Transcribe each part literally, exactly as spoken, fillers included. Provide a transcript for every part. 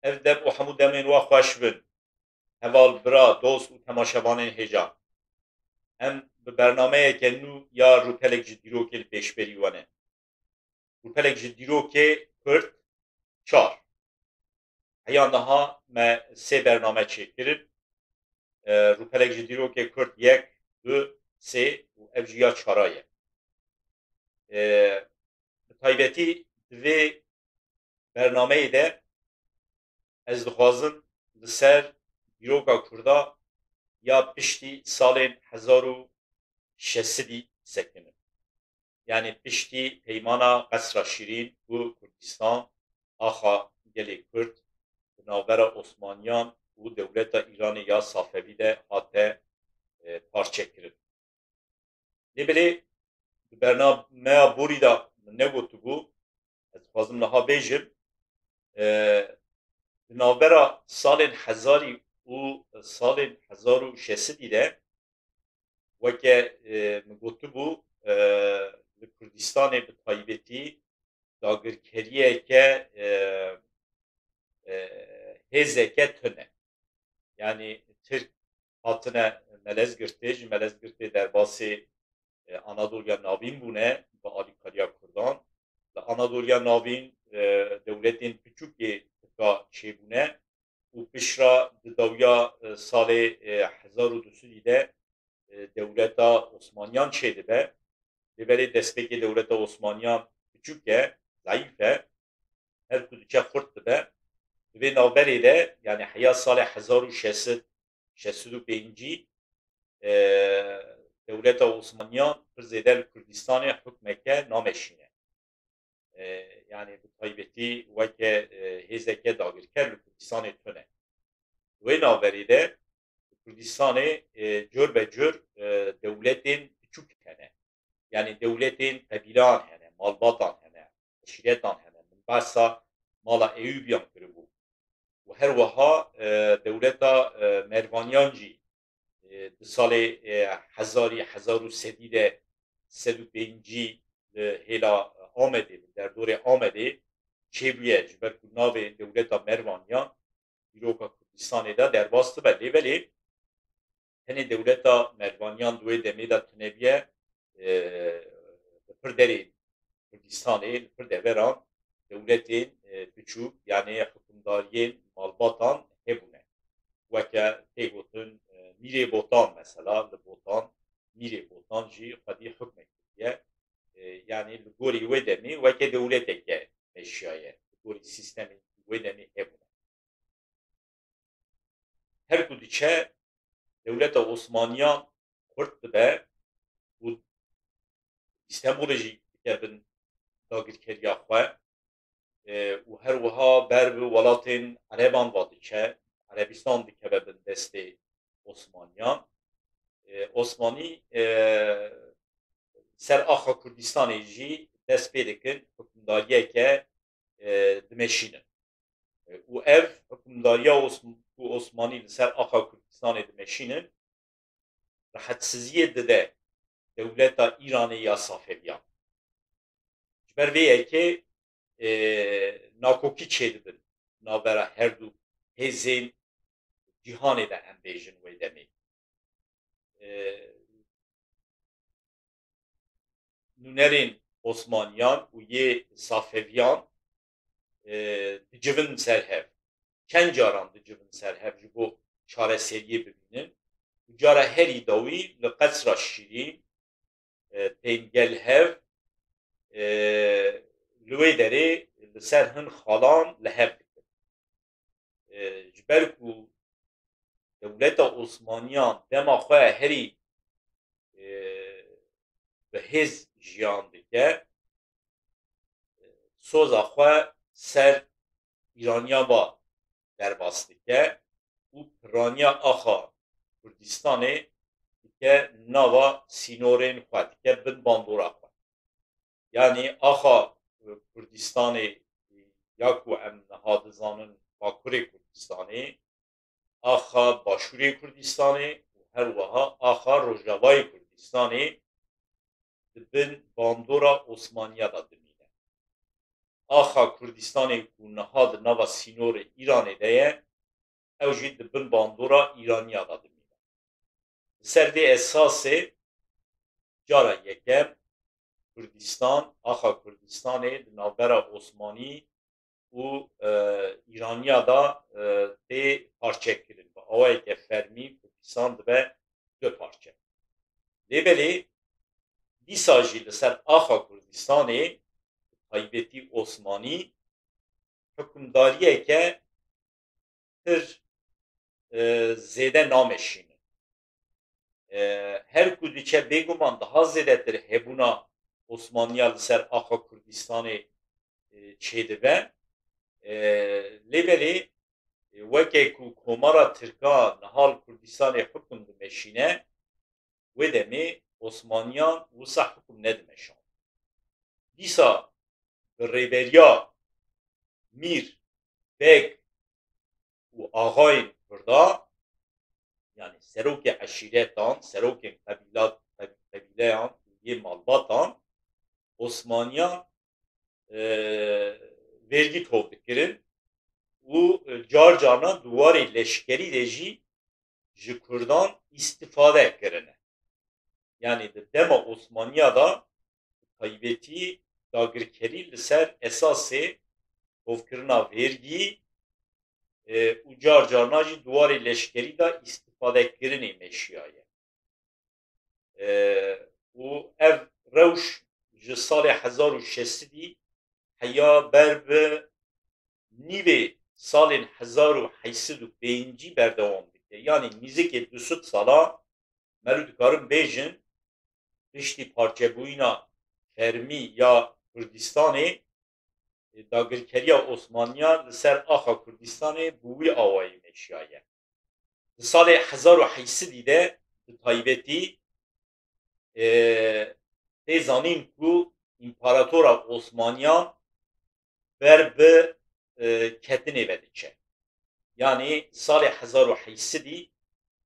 Ev dem û hemû demên we xweş bin. Heval, bira, dost û temaşevanên hêja. Em bi bernameyeke nû ya Rûpelek ji Dîrokê li pêşberî we ne. Rûpelek ji Dîrokê Kurd çar. Heya niha me sê bername çêkirin. E, Rûpelek ji Dîrokê Kurd yek, du, sê û ev jî ya çara ye. E, bi taybetî di vê bernameyê de ez dixwazim li ser dîroka Kurda ya piştî salên hezar û şeş sedî sekinim. Yanî piştî peymana Qesra Şîrîn ku Kurdistan, axa gelê Kurd, di navbera Osmaniyan û dewleta Îranê ya Safevî de hate, e, parçekirin. Lê belê di bernameya borî de min negotibû, ez dixwazim niha bêjim, e, di navbera salên hezarî û salên hezar û şeş sedî de, weke, e, min gotibû, e, li Kurdistanê bi taybetî dagirkeriyeke, e, e, hêzeke tune. Yanî Tirk hatine Melezgirtê, ji Melezgirtê derbasê, e, Anadoliya Navîn bûne bi alîkariya Kurdan. Li Anadoliya Navîn, e, dewletên piçûkê tika çêbûne û pişra di dawiya, e, salê, e, hezar û du sedî de, e, dewleta Osmaniyan çêdibe. Lê belê destpêkê dewleta Osmaniyan piçûk e, zayîf e. Her ku diçe xurt dibe. Di vê navberê de, yanî heya salê hezar û şeş sed, şeş sed û pêncî, e, dewleta Osmaniyan pir zêde li Kurdistanê hukmeke nameşîne. E, yanî bi taybetî weke, e, hêzeke dagirker li Kurdistanê tune. Di wê navberê de li Kurdistanê, e, cur be cur, e, dewletên piçûk hene. Yanî dewletên qebîlan hene, malbatan hene, eşîretan hene. Min behsa mala Eyûbiyan kiribû. Û her wiha, e, dewleta, e, Mervaniyan jî, e, di salê, e, hezarî, hezar û sedî de sed û pêncî li hêla Amedê, li derdorê Amedê çêbûye, ji ber ku navê dewleta Mervaniyan dîroka Kurdistanê de derbas dibe. Lê belê tenê dewleta Mervaniyan di wê demê de tune bûye, e, li pir derê Kurdistanê, li pir deveran dewletên, e, piçûk, yanî hukimdariyên malbatan hebûne. Weke tê gotin, e, Mîrê Botan mesela, li Botan, Mîrê Botan jî xwedî hukmek kiriye. E, yanî li gorî wê demê weke dewleteke meşiyaye, li gorî sîstemê wê demê hebûne. Her ku diçe dewleta Osmaniyan xurt dibe û Îstanbulê jî dike bin dagirkeriya xwe, e, û her wiha ber bi welatên Ereban ve diçe, Erebistan dikeve bin destê Osmaniyan. E, Osmanî, e, ser axa Kurdistanê jî dest pê dikin, hukimdariyeke, e, dimeşînin. E, û ev hukimdariya Osm-, ku Osmanî li ser axa Kurdistanê dimeşînin, rehetsiziyê dide dewleta Îranê ya Safeviyan. Ji ber vê yekê, e, nakokî çêdibin navbera her du hêzên cîhanê de, em bêjin wê demê. E, nûnerên Osmaniyan û yê Safeviyan, e, dicivin ser hev. Çend caran dicivin ser hev ji bo çareseriyê bibînin. Û cara herî dawî li Qesra Şîrîn, e, tên gel hev, e, li wê derê li ser hin xalan li hev dikin. E, ji ber ku dewleta Osmaniyan dema xwe herî, e, bi hêz jiyan dike, soza xwe ser Îraniyan va derbas dike û piraniya axa Kurdistanê dike nava sînorên xwe, dike bin bandora xwe. Yanî axa Kurdistanê ya ku em niha dizanin Bakurê Kurdistanê, axa Başûrê Kurdistanê û her wiha axa Rojavayê Kurdistanê di bin bandora Osmaniya de dimîne. axa Kurdistanê ku niha di nava sînorê Îranê de ye, ew jî di bin bandora Îraniya de dimîne. Li ser vê esasê cara yekem Kurdistan, axa Kurdistanê di navbera Osmanî û, e, Îraniya de, e, tê parçekirin. Bi awayeke fermî Kurdistan dibe du parçe. Lê belê dîsa jî li ser axa Kurdistanê, taybetî Osmanî, hukimdariyeke pir, e, zêde nameşînin. E, her ku diçe bêguman daha zêdetir hebûna Osmaniya li ser axa Kurdistanê, e, çêdibe. E, lê belê, e, weke ku Komara Tirka niha li Kurdistanê hukum dimeşîne, wê demê Osmaniyan wisa hukum nedimeşand. Dîsa bi rêberiya mîr, beg û axayên Kurda, yanî serokê eşîretan, serokên qebîlat-, qeb-, qebîleyan û yê malbatan, Osmaniyan, e, vergî tov dikirin û, e, car carna di warê leşkerî de jî ji Kurdan îstifade kirine. Yanî di dema Osmaniya de taybetî dagirkerî li ser esasê tovkirina vergî, e, û car carna jî di warê leşkerî de îstifadekirinê meşiyaye. E, û ev rewş ji salê hezar û şeş sedî heya ber bi nîvê salên hezar û heyt sed û pêncî berdewam dike. Yanî nîzikê du sed sala, meriv dikarin bêjin, piştî parçebûyîna fermî ya Kurdistanê, dagirkeriya Osmaniya li ser axa Kurdistanê bi wî awayî meşiyaye. Di salê hezar û heyt sedî de bi taybetî, e, tê zanîn ku împaratora Osmaniyan ber bi, e, ketinê ve diçe. Yanî salê hezar û heyt sedî,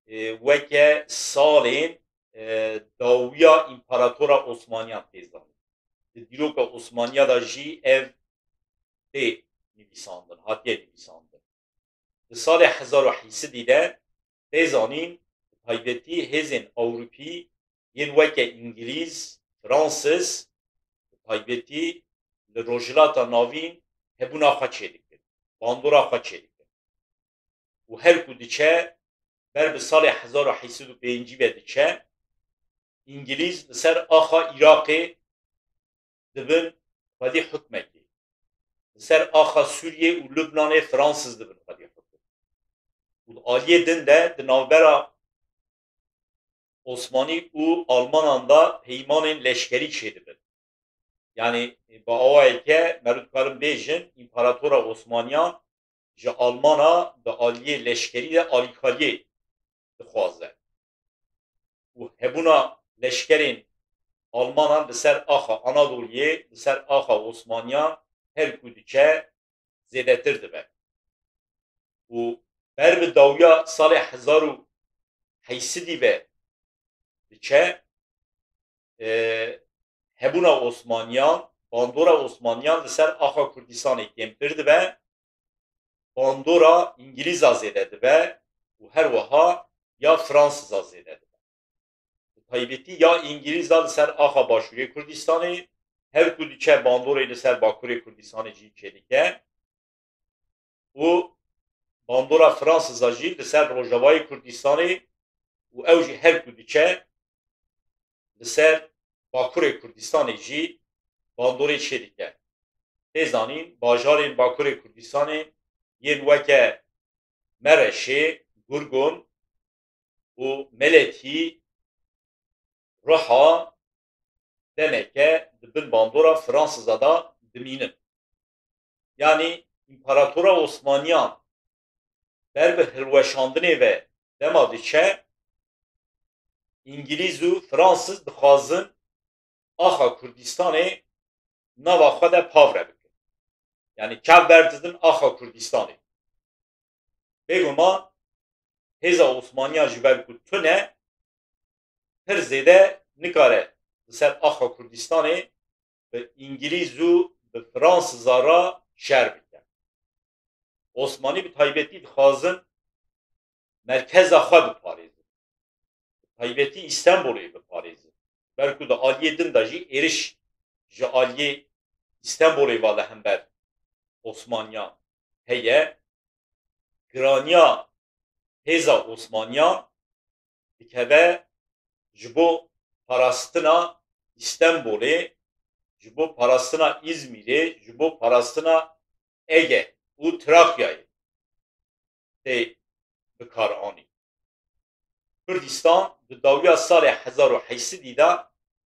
e, weke salên, e, dawiya împaratora Osmaniyan tê zanîn. Di dîroka Osmaniya de jî ev tê nivîsandin, hatiye nivîsandin. Di salê hezar û heyt sedî de tê zanîn, bi taybetî hêzên Ewropî yên weke Îngilîz, Fransiz, bi taybetî li Rojhilata Navîn hebûna xwe çêdikin, bandora xwe çêdikin. Û her ku diçe, ber bi salê hezar û heyt sed û pêncî ve diçe, Îngilîz li ser axa Iraqê dibin xwedî hukmekê. Li ser axa Sûriyê û Lubnanê Fransiz dibin xwedî hukum. Û di aliyê din de di navbera Osmanî û Almanan de peymanên leşkerî çêdibin. Yanî, bi awayeke meriv dikarin bêjin, împaratora Osmaniyan ji Almana di aliyê leşkerî de alîkariyê dixwaze. Û hebûna leşkerên Almanan li ser axa Anadoliyê, li ser axa Osmaniyan her ku diçe zêdetir dibe. Û ber bi dawiya salê hezar û heyt sedî ve diçe, e, hebûna Osmaniyan, bandora Osmaniyan li ser axa Kurdistanê kêmtir dibe, bandora Îngilîza zêde dibe û her wiha ya Fransiza zêde dibe. Bi taybetî ya Îngilîza li ser axa Başûrê Kurdistanê, her ku diçe bandorê li ser Bakurê Kurdistanê jî çêdike û bandora Fransiza jî li ser Rojavayê Kurdistanê û ew jî her ku diçe li ser Bakurê Kurdistanê jî bandorê çêdike. Tê zanîn, bajarên Bakurê Kurdistanê yên weke Mereşê, Gurgun û Meletî, Ruha, demeke di bin bandora Fransiza de dimînin. Yanî împaratora Osmaniyan ber bi hilweşandinê ve dema diçe, Îngilîz û Fransiz dixwazin axa Kurdistanê nava xwe de pavre bikin. Yanî çav berdidin axa Kurdistanê. Bêguman hêza Osmaniyan ji ber ku tune, pir zêde nikare li ser axa Kurdistanê bi Îngilîz û Fransiza re şer bike. Osmanî bi taybetî dixwazin merkeza xwe biparêzin. Bi taybetî Îstenbolê biparêzin. Ber ku di aliyê din de jî êriş ji aliyê Îstenbolê ve li hember Osmaniyan heye, giraniya hêza Osmaniyan dikeve ji bo parastina Îstenbolê, ji bo parastina Îzmîrê, ji bo parastina Ege û Trakyayê tê bikaranîn. Kurdistan di dawiya salê hezar û heyt sedî de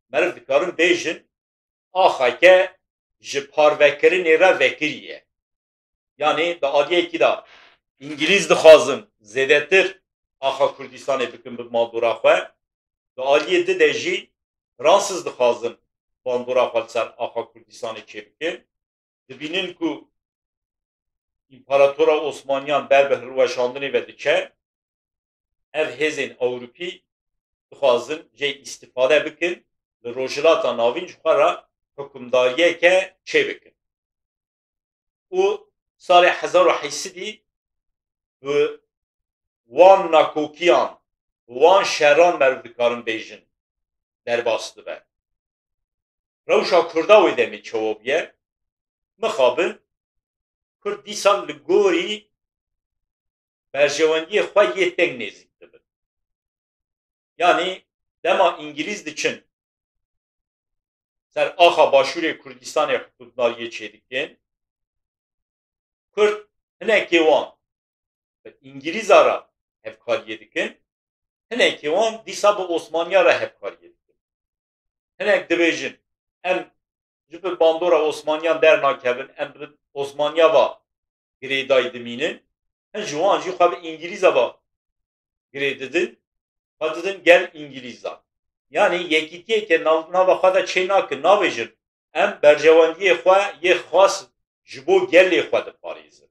meriv dikarin bêjin, axeke ji parvekirinê re vekirî ye. Yanî di aliyekî de Îngilîz dixwazin zêdetir axa Kurdistanê bikin bi bandora xwe, di aliyê di de jî Fransiz dixwazin bandora xwe li ser axa Kurdistanê çêbikin. Dibînin ku Împaratora Osmaniyan ber bi hilweşandinê ve diçe, ev hêzên Ewropî dixwazin jê îstîfade bikin, li Rojhilata Navîn ji xwe re hukimdariyeke çêbikin. Û salê hezar û heyt sedî bi wan nakokiyan, bi wan şeran meriv dikarin bêjin derbas dibe. Rewşa Kurda wê demê çawa bûye? Mixabin Kurd dîsa li gorî berjewendiyê xwe yê teng nêzîk dibin. Yanî dema Îngilîz diçin ser axa Başûrê Kurdistanê hukimdariyê çêdikin, Kurd hinekê wan bi Îngilîza re hevkariyê dikin, hinekê wan dîsa bi Osmaniya re hevkariyê dikin. Hinek dibêjin, em ji ber bandora Osmaniyan dernakevin, em bi Osmaniya ve girêdayî dimînin. Hin ji wan jî xwe bi Îngilîza ve girê didin, xwe didin gel Îngilîzan. Yanî yekîtiyeke nav-, nava xwe de çê nakin, nabêjin, em berjewendiyê xwe yê xas ji bo gelê xwe diparêzin.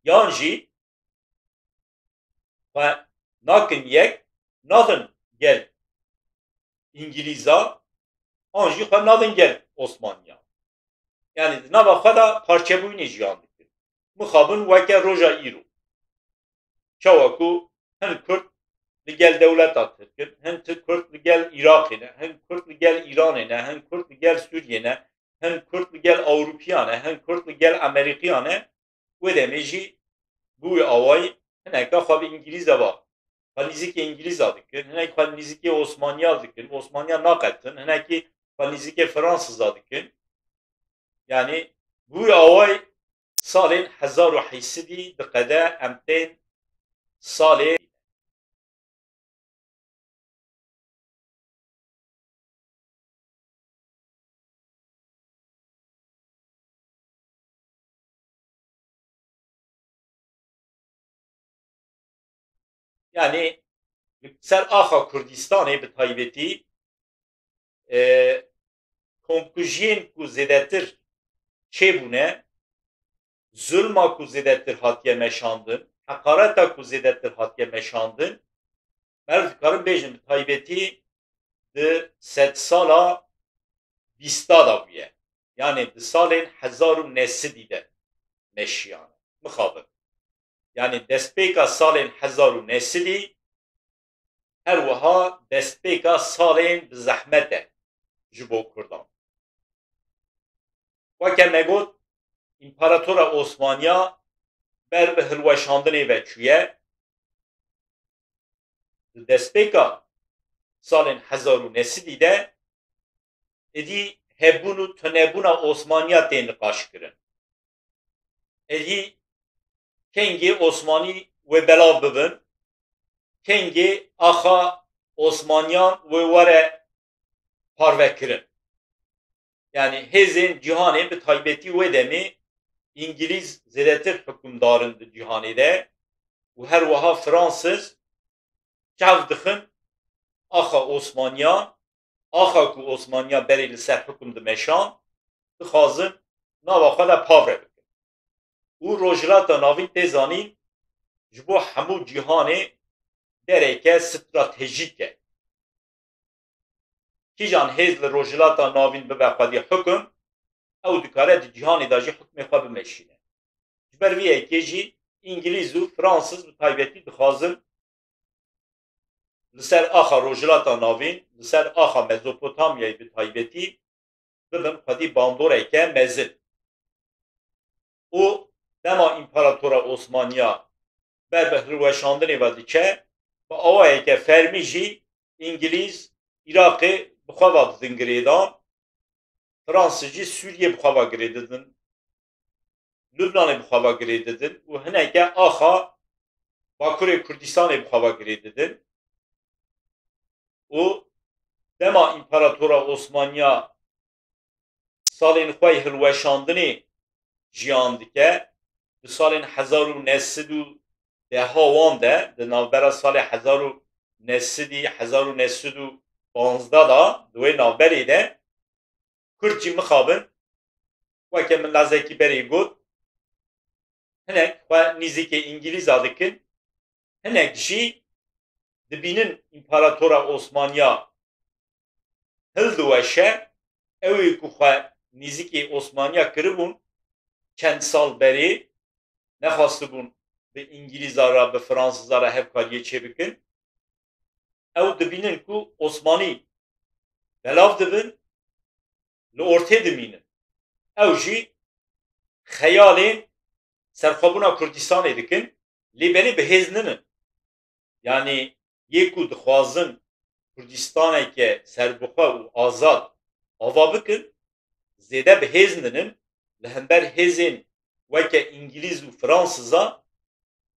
Yan jî xwe nakin yek, nadin gel Îngilîza, an jî xwe nadin gel Osmaniya. Yanî di nava xwe de parçebûyînê jiyan dikin. Mixabin weke roja îro. Çawa ku hin Kurd li gel dewleta Tirk in, hin ti-, Kurd li gel Iraqê ne, hin Kurd li gel Îranê ne, hin Kurd li gel Sûriyê ne, hin Kurd li gel Ewropiyan e, hin Kurd li gel Amerîkiyan e, wê demê jî bi wî awayî hineka xwe bi Îngilîza ve, xwe nîzikê Îngilîza dikin, hinek xwe nîzikê Osmaniya dikin, Osmaniya naqetin, hinekî xwe nîzikê Fransiza dikin. Yanî bi wî awayî salên hezar û heyt sedî diqede, em tên salê Yanî li ser axa Kurdistanê bi taybetî, e, komkujiyên ku zêdetir çêbûne, zulma ku zêdetir hatiye meşandin, heqareta ku zêdetir hatiye meşandin, meriv dikarin bêjin bi taybetî di sedsala bîsta de bûye. Yanî di salên hezar û neh sedî de meşiyane. Mixabin. Yanî destpêka salên hezar û neh sedî, her wiha destpêka salên bi zehmet e ji bo Kurdan. Weke me got, Împaratora Osmaniya ber bi hilweşandinê ve çûye. Di destpêka salên hezar û neh sedî de êdî hebûn û tunebûna Osmaniya tê niqaşkirin. Êdî kengê Osmanî wê belav bibin, kengê axa Osmaniyan wê were parvekirin. Yanî hêzên cîhanê, bi taybetî wê demê Îngilîz zêdetir hukimdar in di cîhanê de û her wiha Fransiz çav dixin axa Osmaniyan, axa ku Osmaniya berê li ser hukum dimeşan, dixwazin nava xwe de pavre bikin. Û Rojhilata Navîn tê zanîn ji bo hemû cîhanê dereke stratejîk e. Kîjan hêz li Rojhilata Navîn bibe xwedî hukum, ew dikare di cîhanê de jî hukmê xwe bimeşîne. Ji ber vê yekê jî Îngilîz û Fransiz bi taybetî dixwazin li ser axa Rojhilata Navîn, li ser axa Mezopotamyayê bi taybetî bibin xwedî bandoreke mezin. Û dema Împaratora Osmaniya ber bi hilweşandinê ve diçe, bi awayeke fermî jî Îngilîz Iraqê bi xwe ve didin girêdan, Fransîz jî Sûriyê bi xwe ve girê didin, Lubnanê bi xwe ve girê didin û hineke axa Bakurê Kurdistanê bi xwe ve girê didin. Û dema Împaratora Osmaniya salên xwe yê hilweşandinê jiyan dike, di salên hezar û neh sed û deha wan de, di navbera salê hezar û neh sed û hezar û neh sed û panzdeh de, di wê navberê de Kurd jî mixabin, weke min lezekî berê got, hinek xwe nîzîkê Îngilîza dikin, hinek jî dibînin Împaratora Osmaniya hildiweşe, ew ê ku xwe nîzîkê Osmaniya kiribûn, çend sal berê nexwestibûn bi Îngilîza re, bi Fransiza re hevkariyê çêbikin. Ew dibînin ku Osmanî belav dibin, li ortê dimînin. Ew jî xeyalên serxwebûna Kurdistanê dikin, lê belê bi hêz ninin. Yanî yê ku dixwazin Kurdistaneke serbixwe û azad ava bikin, zêde bi hêz ninin, li hember hêzên weke Îngilîz û Fransiza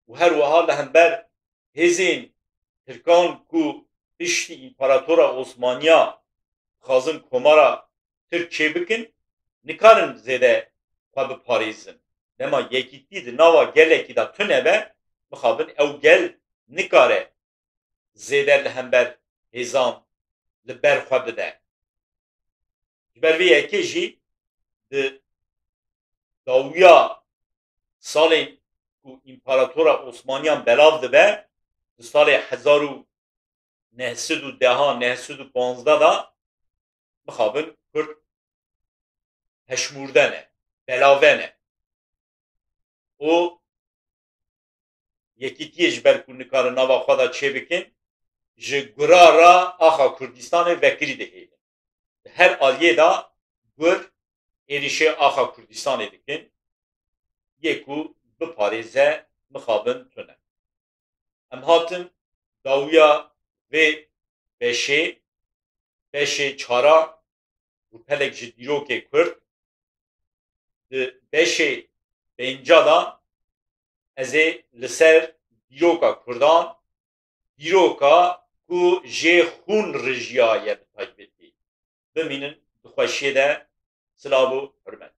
û her wiha li hember hêzên Tirkan ku piştî Împaratora Osmaniya dixwazin Komara Tirk çêbikin, nikarin zêde xwe biparêzin. Dema yekîtî di nava gelekî de tune be, mixabin ew gel nikare zêde li hember hêzan li ber xwe bide. Ji ber vê yekê jî di dawiya salên ku Împaratora Osmaniyan belav dibe, di salê hezar û neh sed û dehan, neh sed û panzdeh de mixabin Kurd heşmûrde ne, belave ne. Û yekîtiyê ji ber ku nikarin nava xwe de çêbikin, ji gura re axa Kurdistanê vekirî dihêlin. Di her aliyê de gur êrişê axa Kurdistanê dikin, yê ku biparêze mixabin tune. Em hatin dawiya vê beşê, beşê çara, rûpelek ji dîrokê Kurd, di beşê pênca de ez ê li ser dîroka Kurdan, dîroka ku jê xûn rijiyaye bi taybetî, bimînin di xweşiyê de. Silav û hurmet.